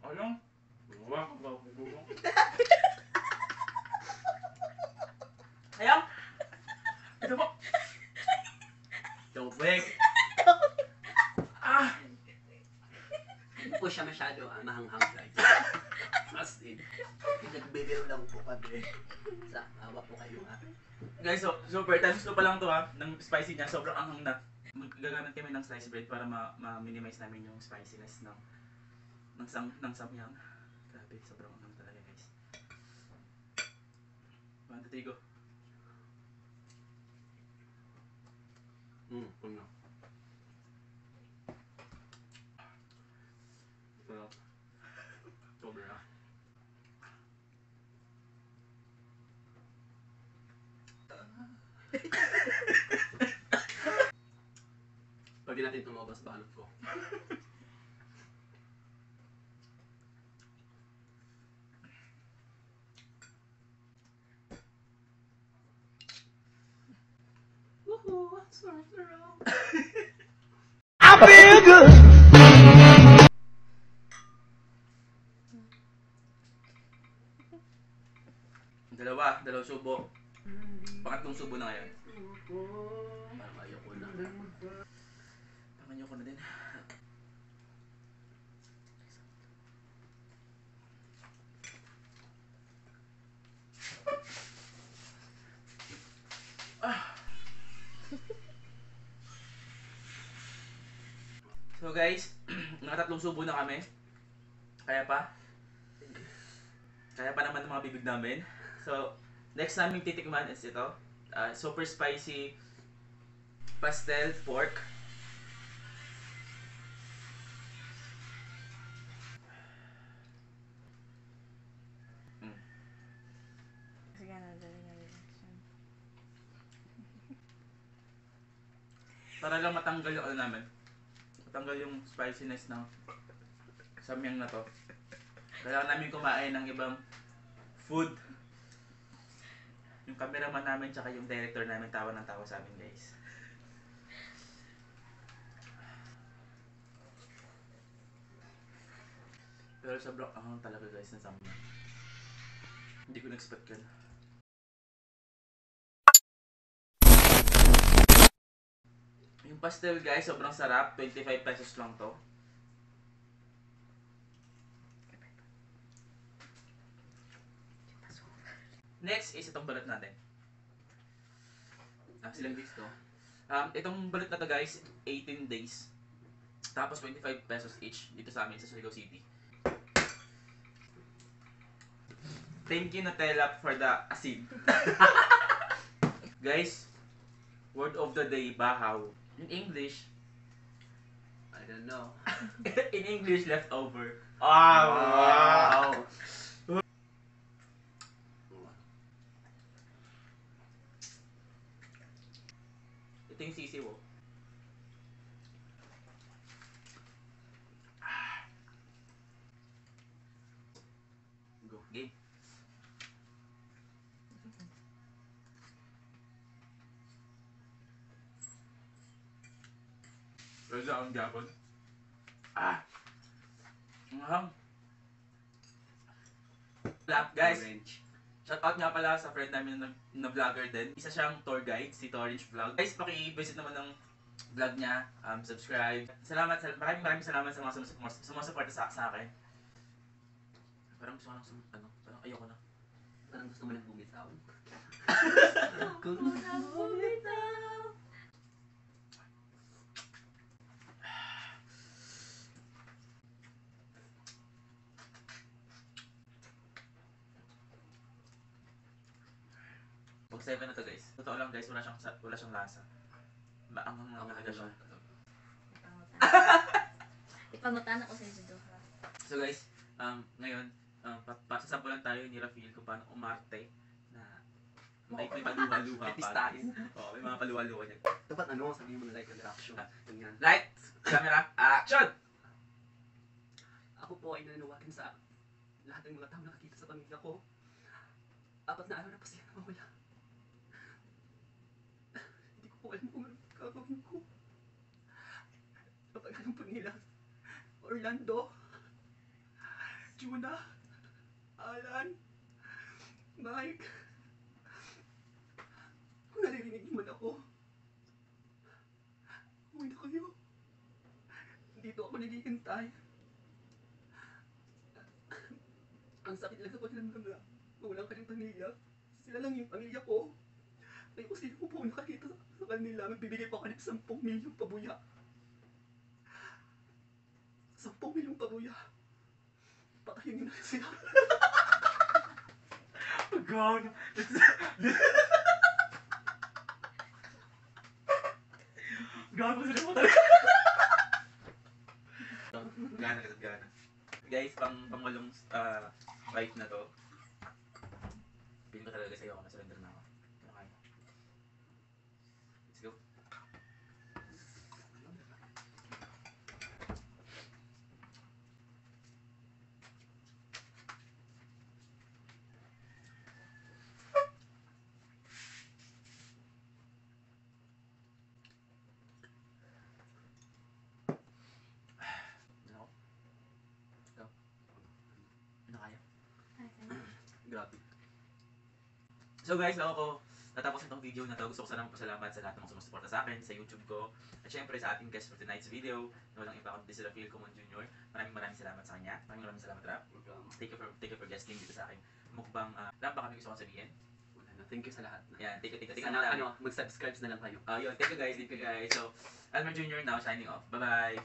Ayun. Wala ko ba gugulo? Ayun. Ito po. Tubig. Ah! Hindi po siya masyado mahanghang guys. As in, nagbibiro lang po kami. Sa awa po kayo ha. Guys, so, super times 2 pa lang to ha. Ng spicy niya, sobrang anghang na. Gagamit kami ng sliced bread para ma-minimize namin yung spiciness ng samyang. Grabe, sobrang anghang talaga guys. 1, 2, 3, go. Puno. Sarap. Sobra. Pag di natin tumabas, balot ko. Woohoo! What's wrong? I feel good. Dalawang subo. Pangatlong subo na ngayon. Parang ayoko na. Panganyo ko na din. So guys, nakatatlong subo na kami. Kaya pa naman ng mga bibig namin. So, next namin titikman is ito. Super spicy pastel pork. Sige na, dali na reaction. Para lang matanggal yung ano namin. Matanggal yung spiciness ng samyang na to. Kailangan namin kumain ng ibang food. Yung cameraman namin tsaka yung director namin tawa ng tawa sa amin guys. Pero sobrang anghang talaga guys ng samyang. Hindi ko na-expect yan. Yung pastel guys, sobrang sarap. 25 pesos lang to. Next is itong balat natin. Silang days to? Itong balat na to guys, 18 days. Tapos 25 pesos each dito sa amin sa Surigao City. Thank you Nutella for the asin. Guys, word of the day, bahaw. In English, I don't know. in English, leftover. Wow! Ito yung sisiw oh. Go, game. Pwede akong gapon. Ang hang. Guys, Orange. shoutout nga pala sa friend namin na vlogger din. Isa siyang tour guide, si Orange Vlog. Guys, paki-visit naman ng vlog niya. Subscribe. Maraming salamat sa mga sumusuporta sa akin. Parang gusto ko lang parang ayoko na. Parang gusto mo lang bumitaw. Pag 7 na to guys. Totoo lang guys, wala siyang lasa. Maanghang lang talaga siya. Ipamutan ako sa judo ha. So guys, ngayon, pasasampulan tayo ni Rafael kung paano umarte na may paluwa-luha pa. Artistahin. Oo, may mga paluwa-luha niya. Dapat ano, sabihin mo na like and reaction. Ganyan. Light! Camera! Action! Ako po ay nananawagan sa lahat ng mga tao nakakita sa pamilya ko. 4 na araw na pa sila nawawala. Hindi ko po alam kung ano gagawin ko. Kapag anong po nila, Orlando, Juna, Alan, Mike, kung naririnig man ako, uwi na kayo. Dito ako naghihintay. Ang sakit lang sa pakiramdam na walang kanyang pamilya. Sila lang yung pamilya ko. Ngayon kung sino po nakakita sa kanila, magbibigay pa ako ng 10 milyong pabuya. 10 milyong pabuya. Patayin niyo na sila. Oh God! Gago sila mo talaga. Gana kasi gana. Guys, pangwalong fight na to. Piling ko talaga sa'yo ako na surrender na ako. Ano kaya? Let's go. Ano? Go. Ano kaya? Grabe. So guys, bago ko natapos itong video na to, gusto ko sanang pasalamat sa lahat ng mga sumusuporta sa akin, sa YouTube ko, at syempre sa ating guest for tonight's video, na walang iba kundi sila Phil Comon Jr. Maraming salamat sa kanya. Maraming salamat, Rap. Thank you for guesting dito sa akin. Mukbang, Rap, baka may gusto kong sabihin? Wala na. Thank you sa lahat. Yan, thank you Sana, lang. mag-subscribe na lang kayo. Yun, thank you guys. So, Almer Jr. now signing off. Bye-bye!